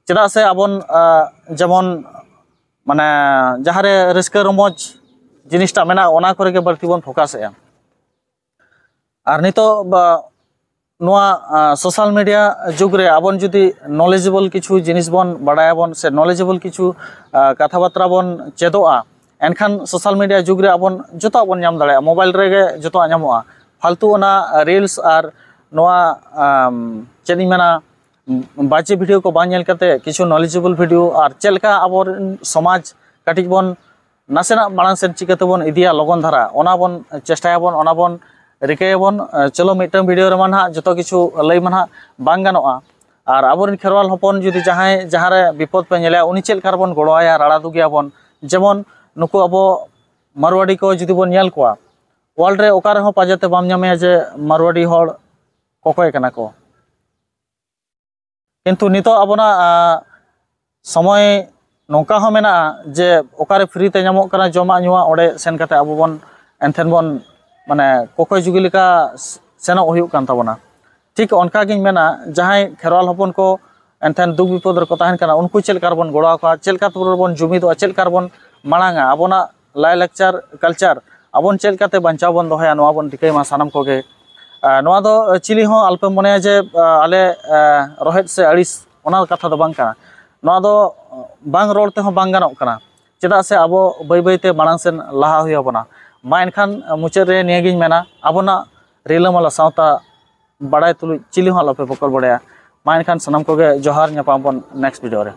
ᱪᱮᱫᱟᱜ ᱥᱮ ᱟᱵᱚᱱ, ᱟᱸ, ᱡᱮᱢᱚᱱ ᱢᱟᱱᱮ ᱡᱟᱦᱟᱸ ᱨᱮ ᱨᱟᱹᱥᱠᱟᱹ ᱨᱚᱢᱚᱡᱽ ᱡᱤᱱᱤᱥᱴᱟ ᱢᱮᱱᱟᱜᱼᱟ, ᱚᱱᱟ ᱠᱚᱨᱮ ᱜᱮ ᱵᱟᱹᱲᱛᱤ ᱵᱚᱱ ᱯᱷᱳᱠᱟᱥᱮᱜᱼᱟ᱾ ᱟᱨ ᱱᱤᱛᱚᱜ ᱵᱟ, ᱱᱚᱣᱟ, ᱟ, social media ᱡᱩᱜᱽ ᱨᱮ ᱟᱵᱚᱱ ᱡᱩᱫᱤ knowledgeable ᱠᱤᱪᱷᱩ ᱡᱤᱱᱤᱥ ᱵᱚᱱ ᱵᱟᱲᱟᱭᱟᱵᱚᱱ ᱥᱮ knowledgeable ᱠᱤᱪᱷᱩ, ᱟ, ᱠᱟᱛᱷᱟ ᱵᱟᱛᱨᱟ ᱵᱚᱱ ᱪᱮᱫᱚᱜᱼᱟ, ᱮᱱᱠᱷᱟᱱ social media ᱡᱩᱜᱽ ᱨᱮ ᱟᱵᱚᱱ ᱡᱚᱛᱚᱣᱟᱜ ᱵᱚᱱ ᱧᱟᱢ ᱫᱟᱲᱮᱭᱟᱜᱼᱟ, mobile ᱨᱮᱜᱮ ᱡᱚᱛᱚᱣᱟᱜ ᱧᱟᱢᱚᱜᱼᱟ᱾ ᱯᱷᱟᱞᱛᱩ ᱚᱱᱟ reels ᱟᱨ ᱱᱚᱣᱟ, ᱟᱢ, ᱪᱮᱫ ᱤᱧ ᱢᱮᱱᱟ, ᱵᱟᱡᱮ video ᱠᱚ ᱵᱟᱝ ᱧᱮᱞ ᱠᱟᱛᱮ ᱠᱤᱪᱷᱩ knowledgeable video ᱟᱨ ᱪᱮᱫ ᱞᱮᱠᱟ ᱟᱵᱚᱨᱮᱱ ᱥᱚᱢᱟᱡᱽ ᱠᱟᱹᱴᱤᱡ ᱵᱚᱱ ᱱᱟᱥᱮᱱᱟᱜ ᱢᱟᱲᱟᱝ ᱥᱮᱫ ᱪᱤᱠᱟᱹ ᱛᱮᱵᱚᱱ ᱤᱫᱤᱭᱟ ᱞᱚᱜᱚᱱ ᱫᱷᱟᱨᱟ, ᱚᱱᱟ ᱵᱚᱱ ᱪᱮᱥᱴᱟᱭᱟᱵᱚᱱ, ᱚᱱᱟ ᱵᱚᱱ ᱨᱤᱠᱟᱹᱭᱟᱵᱚᱱ᱾ ᱮ, ᱪᱚᱞᱚ ᱢᱤᱫᱴᱟᱝ video ᱨᱮᱢᱟ ᱱᱟᱦᱟᱜ ᱡᱚᱛᱚ ᱠᱤᱪᱷᱩ ᱞᱟᱹᱭ ᱢᱟ ᱱᱟᱦᱟᱜ ᱵᱟᱝ ᱜᱟᱱᱚᱜᱼᱟ᱾ ᱟᱨ ᱟᱵᱚᱨᱮᱱ ᱠᱷᱮᱨᱣᱟᱞ ᱦᱚᱯᱚᱱ ᱡᱩᱫᱤ ᱡᱟᱦᱟᱸᱭ ᱡᱟᱦᱟᱸ ᱨᱮ ᱵᱤᱯᱚᱫ ᱯᱮ ᱧᱮᱞᱮᱭᱟ, ᱩᱱᱤ ᱪᱮᱫ ᱞᱮᱠᱟ ᱨᱮᱵᱚᱱ ᱜᱚᱲᱚᱣᱟᱭᱟ, ᱨᱟᱲᱟ ᱫᱩᱜᱮᱭᱟᱵᱚᱱ? ᱡᱮᱢᱚᱱ ᱱᱩᱠᱩ ᱟᱵᱚ ᱢᱟᱨᱣᱟᱲᱤ ᱠᱚ ᱡᱩᱫᱤ ᱵᱚᱱ ᱧᱮᱞ ᱠᱚᱣᱟ, ᱣᱟᱨᱞᱰ ᱨᱮ ᱚᱠᱟ ᱨᱮᱦᱚᱸ ᱯᱟᱸᱡᱟᱛᱮ ᱵᱟᱢ ᱧᱟᱢᱮᱭᱟ ᱡᱮ ᱢᱟᱨᱣᱟᱲᱤ ᱦᱚᱲ ᱠᱚᱠᱚᱭ ᱠᱟᱱᱟ ᱠᱚ᱾ ᱠᱤᱱᱛᱩ ᱱᱤᱛᱚᱜ ᱟᱵᱚᱱᱟᱜ, ᱟ, ᱥᱚᱢᱚᱭ ᱱᱚᱝᱠᱟ ᱦᱚᱸ ᱢᱮᱱᱟᱜᱼᱟ ᱡᱮ ᱚᱠᱟᱨᱮ ᱯᱷᱨᱤ ᱛᱮ ᱧᱟᱢᱚᱜ ᱠᱟᱱᱟ ᱡᱚᱢᱟᱜ ᱧᱩᱣᱟᱜ, ᱚᱸᱰᱮ ᱥᱮᱱ ᱠᱟᱛᱮ ᱟᱵᱚ ᱵᱚᱱ ᱮᱱᱛᱷᱮᱱ ᱵᱚᱱ, ᱢᱟᱱᱮ, ᱠᱚᱠᱚᱭ ᱡᱩᱜᱤ ᱞᱮᱠᱟ ᱥᱮᱱᱚᱜ ᱦᱩᱭᱩᱜ ᱠᱟᱱ ᱛᱟᱵᱚᱱᱟ᱾ ᱴᱷᱤᱠ ᱚᱱᱠᱟ ᱜᱤᱧ ᱢᱮᱱᱟ, ᱡᱟᱦᱟᱸᱭ ᱠᱷᱮᱨᱣᱟᱞ ᱦᱚᱯᱚᱱ ᱠᱚ ᱮᱱᱛᱷᱮᱱ ᱫᱩᱠ ᱵᱤᱯᱚᱫ ᱨᱮᱠᱚ ᱛᱟᱦᱮᱱ ᱠᱟᱱᱟ, ᱩᱱᱠᱩ ᱪᱮᱫ ᱞᱮᱠᱟ ᱨᱮᱵᱚᱱ ᱜᱚᱲᱚ ᱟᱠᱚᱣᱟ, ᱪᱮᱫ ᱞᱮᱠᱟ ᱛᱮᱵᱚᱱ ᱡᱩᱢᱤᱫᱚᱜᱼᱟ, ᱪᱮᱫ ᱞᱮᱠᱟ ᱨᱮᱵᱚᱱ ᱢᱟᱲᱟᱝᱟ, ᱟᱵᱚᱱᱟᱜ ᱞᱟᱭᱼᱞᱟᱠᱪᱟᱨ, ᱠᱟᱞᱪᱟᱨ ᱟᱵᱚᱱ ᱪᱮᱫ ᱞᱮᱠᱟᱛᱮ ᱵᱟᱧᱪᱟᱣ ᱵᱚᱱ ᱫᱚᱦᱚᱭᱟ, ᱱᱚᱣᱟ ᱵᱚᱱ ᱨᱤᱠᱟᱹᱭ ᱢᱟ ᱥᱟᱱᱟᱢ ᱠᱚᱜᱮ᱾ ᱟᱨ ᱱᱚᱣᱟ ᱫᱚ ᱪᱤᱞᱤ ᱦᱚᱸ ᱟᱞᱚᱯᱮ ᱢᱚᱱᱮᱭᱟ ᱡᱮ, ᱟ, ᱟᱞᱮ, ᱟ, ᱨᱚᱦᱮᱫ ᱥᱮ ᱟᱹᱲᱤᱥ, ᱚᱱᱟ ᱠᱟᱛᱷᱟ ᱫᱚ ᱵᱟᱝ ᱠᱟᱱᱟ᱾ ᱱᱚᱣᱟ ᱫᱚ ᱵᱟᱝ ᱨᱚᱲ ᱛᱮᱦᱚᱸ ᱵᱟᱝ ᱜᱟᱱᱚᱜ ᱠᱟᱱᱟ, ᱪᱮᱫᱟᱜ ᱥᱮ ᱟᱵᱚ ᱵᱟᱹᱭ ᱵᱟᱹᱭᱛᱮ ᱢᱟᱲᱟᱝ ᱥᱮᱱ ᱞᱟᱦᱟ ᱦᱩᱭ ᱟᱵᱚᱱᱟ᱾ ᱢᱟ ᱮᱱᱠᱷᱟᱱ ᱢᱩᱪᱟᱹᱫ ᱨᱮ ᱱᱤᱭᱟᱹᱜᱤᱧ ᱢᱮᱱᱟ, ᱟᱵᱚᱱᱟᱜ ᱨᱤᱞᱟᱹᱢᱟᱞᱟ ᱥᱟᱶᱛᱟ ᱵᱟᱲᱟᱭ ᱛᱩᱞᱩᱡ ᱪᱤᱞᱤ ᱦᱚᱸ ᱟᱞᱚᱯᱮ ᱵᱚᱠᱚᱞ ᱵᱟᱲᱟᱭᱟ᱾ ᱢᱟ ᱮᱱᱠᱷᱟᱱ ᱥᱟᱱᱟᱢ ᱠᱚᱜᱮ ᱡᱚᱦᱟᱨ, ᱧᱟᱯᱟᱢ ᱵᱚᱱ next video ᱨᱮ᱾